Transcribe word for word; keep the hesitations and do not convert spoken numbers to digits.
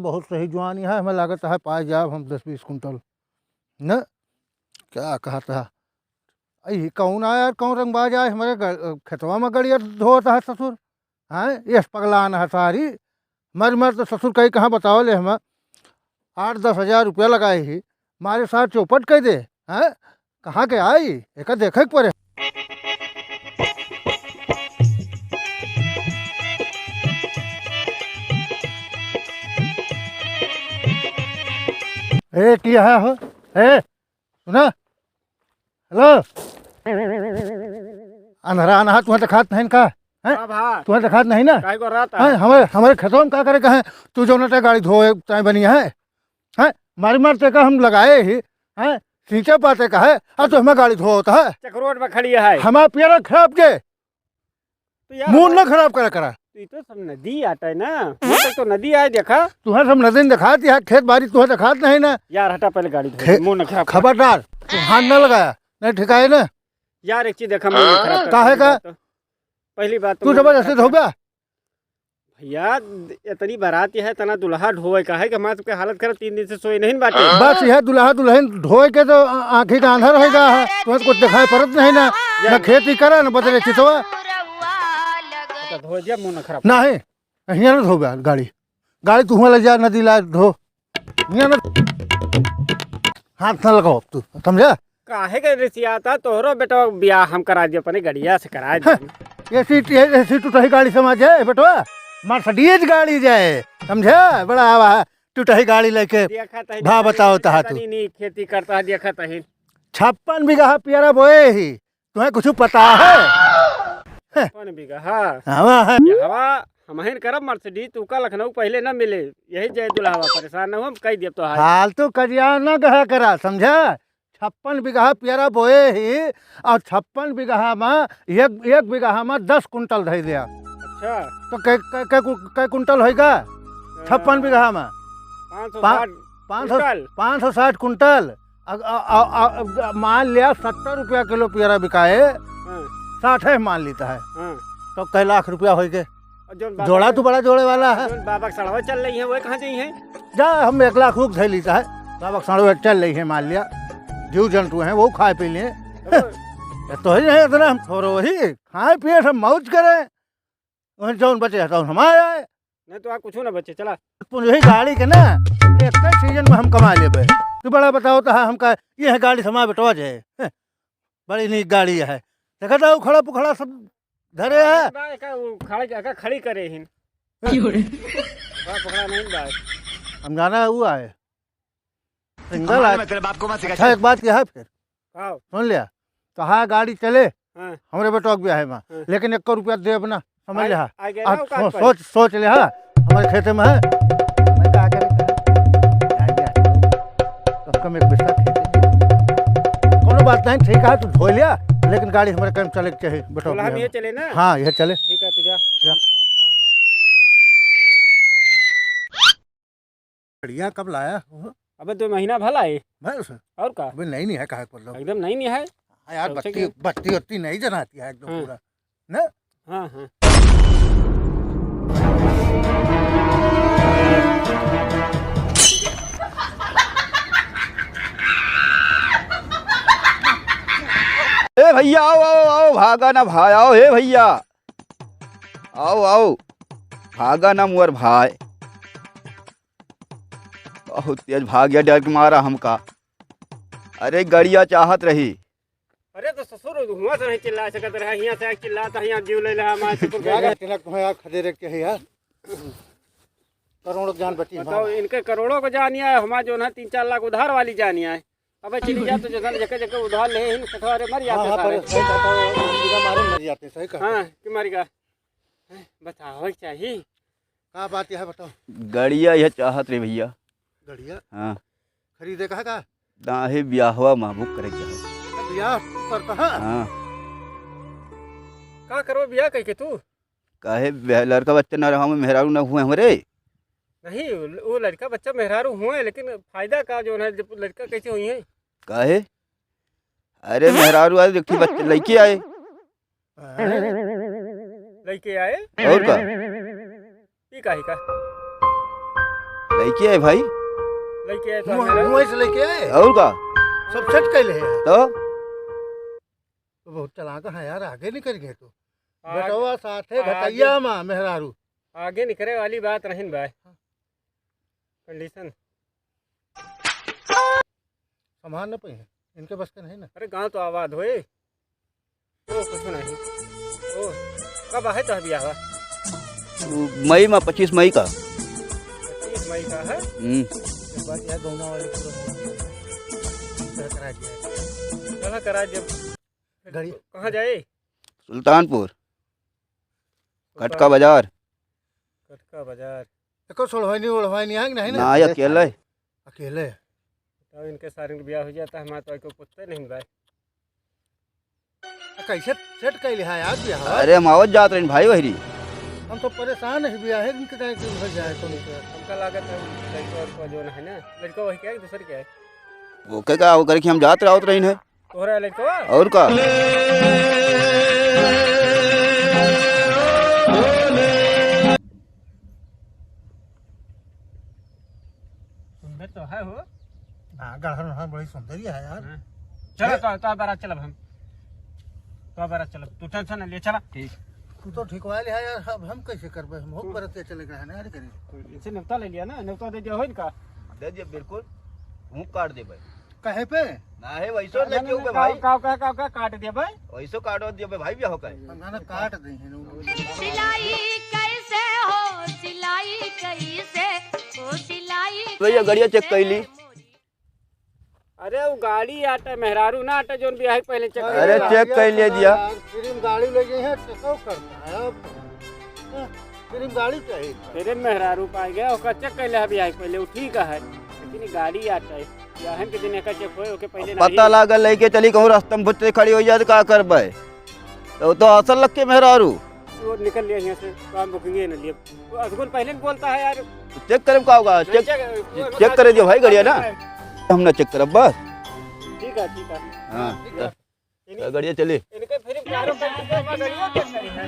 बहुत सही जुआनी है, हमें लागत है पाए जाब हम दस बीस कुंटल। न, क्या कहत है? अई कौन आया, कौन रंगबाज आया हमारे ग-, खेतवा में गड़िया धोत है ससुर? हैं, यस पगलान है सारी। मर मर तो ससुर कही कहाँ बताओ ले हम, आठ दस हजार रुपया लगाए ही, मारे साथ चौपट कह दे। हैं, कहाँ के आई, एका देखे के पड़े। ए, की है हो? ए, सुना? हेलो? अंधरा अनहा तुहें देखात नहीं का? हैं? हाँ भा। तुहें देखात नहीं ना? काहे को रहता हैं? है? हमारे, हमारे खेतों में का करे का है? तू जो नटे गाड़ी धोए, चाहे बनी है? हैं? मारी मार ते का हम लगाए ही? हैं? सींचे पाते का है? और तू हमें गाड़ी धोता है? चकरोट में खड़ी है। हमारा पियरा खराब के? तो यार, मुंह ना खराब करा करा। तो ये तो सब नदी आता है ना, मुंह तक तो नदी आए, देखा। तुहें सब नदी दिखात, यहाँ खेत बाड़ी तुहें दिखात नहीं ना। यार, हटा पहले गाड़ी धो, खे-, मुंह ना खराब कर। खबरदार, तू हाथ ना लगाया, नहीं ठिकाए ना। यार, एक चीज देखा, मुंह ना खराब कर। काहे पहली का? बात तो, पहली बात तो तू मुंह ना जबरदस्ती खराब कर। धोबा? भैया, इतनी बारात है, इतना दुल्हा ढोए का है कि हमारे सबके हालत खराब, तीन दिन से सोए नहीं बाटे। बस यह दुल्हा दुल्हन ढोए के तो आ-, आँखी का आंधर होएगा है, तुम्हें कुछ दिखाई पड़त नहीं ना, ना खेती करा, ना बदले चितवा। अच्छा, धो दिया, मुंह ना खराब। नहीं, हियाँ ना धोबा गाड़ी, गाड़ी तू हुआँ ले जा, नदी ला धो, हियाँ ना, हाथ ना लगाओ तू, समझा? काहे के रिसियाता? तोहरो बेटवा बियाह हम करा दिए, अपने गड़िया से करा दिए। एसी, एसी टूटही गाड़ी समझे बेटवा, मर्सिडीज गाड़ी जाए, समझे? बड़ा आवा है टूटही गाड़ी लेके। देखत है, भा देखत बताओ है, तहा तू। तनी नी खेती करता है, देखत है। छप्पन बीघा पियरा बोए ही, तुम्हें कुछ पता है? छप्पन बीघा? हवा है। ये हवा हमहिन करब मर्सिडीज, तू का लखनऊ पहले ना मिले, यही जय दुल्हावा, परेशान ना हो, हम कह दिए तो है। फालतू कजिया ना कहा करा, समझा? छप्पन बीघा पियरा बोए ही और छप्पन बीघा में एक, एक बीघा में दस कुंटल धइ दिया। अच्छा। तो कै, कै, कै कु-, कै कुंटल होइगा? छप्पन बीघा में। पाँच सौ साठ पा-, पाँच सौ, कुंटल। पाँच सौ साठ कुंटल। अग-, अ, अ, अ, अ, मान लिया सत्तर रुपया किलो पियरा बिकाए, हाँ। साठ है मान लेता है। हाँ। तो कै लाख रुपया होइगे? और जौन बाबा जोड़ा के, तो बड़ा जोड़े वाला है। जौन बाबा के सड़वा चल रही है, वो कहाँ जाई है? जा, हम एक लाख रुक धै लीता है, बाबा के सड़वा चल रही है, मान लिया, जीव जंतु हैं, वो खाए पी लिए। तो ये तो ही नहीं, इतना हम थोड़ो ही खाए पिए, सब मौज करें, वहीं जौन बचे है, तौन हम आए आए। नहीं तो आप कुछ ना बचे, चला। तुम यही गाड़ी के ना, एक सीजन में हम कमा लेबे। तू बड़ा बताओ तो, हाँ, हमका ये है गाड़ी समा बेटवा जे, हैं, बड़ी नीक गाड़ी है। देखा था, उखड़ा पुखड़ा सब धरे है। बा, एका उखड़ा के, एका खड़ी करे हिन। की हो रे? बा, पकड़ा नहीं बा। हम जाना है, वो आए। सिंगल हमारे आए। में तेरे बाप को मत सिखा। अच्छा, एक बात यह है फिर। हाँ। सुन लिया। तो हाँ, गाड़ी चले। हाँ। हमरे बेटवा के ब्याह है माँ। हाँ। लेकिन एक रुपया देब ना। समझ ले, हाँ। आ गया ना आज औकात सो-, पर। सोच, सोच ले, हाँ, हमारे खेते में है। मैं तो आके नहीं कहा। आ गया। कम से कम एक बिस्सा खेते। कोनो बात नहीं, ठीक है, तू धो लिया, लेकिन गाड़ी हमारे काम चले के चाहिए, बैठो बोला हम अपने। ये चले ना? हाँ, ये चले। ठीक है, तू जा। जा। बढ़िया, कब लाया हो? अबे दो महीना भला है। बस। और का? अबे नई नहीं है, काहे को लो? एकदम नई नहीं है। हाँ यार, सबसे बत्ती, क्या? बत्ती, बत्ती नहीं जनाती है एकदम हाँ। पूरा। ना? हाँ, हाँ। ए भैया, आओ, आओ, आओ, भागा ना भाई, आओ, ए भैया। आओ, आओ, भागा ना मुअर भाई। बहुत तेज भाग गया, डर के मारा हमका। अरे, गड़िया चाहत रही। अरे, तो ससुर, हुआँ से नहीं चिल्ला सकत रहा, हियाँ से चिल्लाता, हियाँ जीव ले ले, हमारे ससुर के यार, घर। इतना तुम्हें यार खदेरे के है यार। करोड़ों जान बची बताओ, हमारा। इनके करोड़ों को जान आए, हमारा जो है तीन चार लाख उधार वाली जान आए। अबे चली जा तो जैसा जगह जगह उधार ले, इन ससुर मर जाते हाँ, हाँ, सारे। पर सही बात है, हम बिना मारे मर जाते, सही कहा। हाँ, कि मर गया। बतावे के चाही। का बात यह बताओ? गड़िया यह चाहत रे भैया। गड़िया? हाँ। खरीदे का है का? ना ही ब्याहवा मा बुक करे के है। ब्याह करता है? हाँ। का करबो ब्याह कह के तू? काहे ब्याह, लड़का बच्चा ना रहा, मेहरारू ना हुए हमरे। नहीं, वो लड़का बच्चा मेहरारू हुए, लेकिन फायदा का जो है, जब लड़का कैसे हुई है? काहे? अरे मेहरारू आए, देखी बच्चे लइके आए। लइके आए? और का? ई काहे का? लइके आए भाई। लइके आए तो मुँह, मेरा मुँह से लइके आए। और का? सब सेट कइले है। तो? तो बहुत चालाक है यार, आगे निकल गए तो। आगे, बेटवा साथे आगे, घटैया मा मेहरारू। आगे निकरे वाली बात नहीं भाई। हाँ। कंडीशन। संभाल न पाई है, इनके बस के नहीं ना। अरे गाँव तो आबाद होए। ओ, कुछ नहीं। ओ, कब आहे तो बियाह? वो मई मा, पच्चीस मई का। पच्चीस मई का है? हम्म। एक बात यार, गौना वाले पूरा होना चाहिए। करा दिया। कहाँ करा दिया? घड़ी। कहाँ जाए? सुल्तानपुर। कटका बाजार। कटका बाजार। एको सोलहवानी ओलहवानी है कि नहीं ना? ना, ये अकेले। अकेले? तब इनके सारे के बियाह हो जाता, हमारे तो कोई पूछते नहीं भाई। आ, कैसे सेट कैले है यार बियाह? अरे, हम आवत जात रहिन भाई वहरी। हम तो परेशान है बियाह है, इनके काहे के हो जाए कौन के? हमका लागत है लड़का और को जो है ना, लड़का वही क्या है, दूसर क्या है? ओके का, ओकर के हम जात आवत रहिन है। तोहरा लइकवा? और का? सुंदर तो है हो। हाँ, गढ़न वहाँ बड़ी सुंदर ही है यार। हाँ। चलो, हैं? तो, तो बारात चलब हम। तो बारात चलब। तू टेंशन न ले, चला। ठीक। तू तो ठिकवा ले है यार, अब हम कैसे करबे? हम हो हम्म। बरतिया चले गए हैं ना, अरे करी। इसे नेवता ले लिया ना, नेवता दे दिया हो इनका। दे दिया बिल्कुल। हूँ काट देबे। कहे पे? ना है, वैसो ना, लेके ना, हो ना, बे भाई। काव, काव, काव, काव, काव, काट दिया भाई। वैसो काटो दिया बे भाई, भी हो काहे? हम ना काट दे हैं लोग। सिलाई कैसे हो, सिलाई कैसे हो, सिलाई भैया, गड़िया चेक कैसे कर ली। हो मोरी। अरे, वो गाड़ी आटे, मेहरारू ना आटे, जोन बियाह के पहले चेक अरे, कर चेक कर ले दिया। यार, फिर गाड़ी ले गई है, चेक करना है अब। फिर गाड़ी चाहिए। फिर मेहरारू पाए गए, ओकर चेक कर ले बियाह के पहले, वो ठीक है। लेकिन ये गाड़ी आटे, बियाहन के दिन एकर चेक होए, ओके पहले अब पता नहीं। लागल लइके चली कहूँ रास्ता में भुट्टे खड़ी हो जाए तो का करबे? तो, तो असल लग के मेहरारू। वो निकल लिया यहाँ से, तो हम बुकिंग ही ना लिए। तो असगुन पहले भी बोलता है यार। तो चेक करे का होगा? नहीं, चेक, चेक, चेक करे दियो भाई गड़िया ना। हम ना चेक करब बस। ठीक है, ठीक है। हाँ। ठीक है। तो गड़िया चली। इनके फिर चारों पे गाड़ियों के सही है।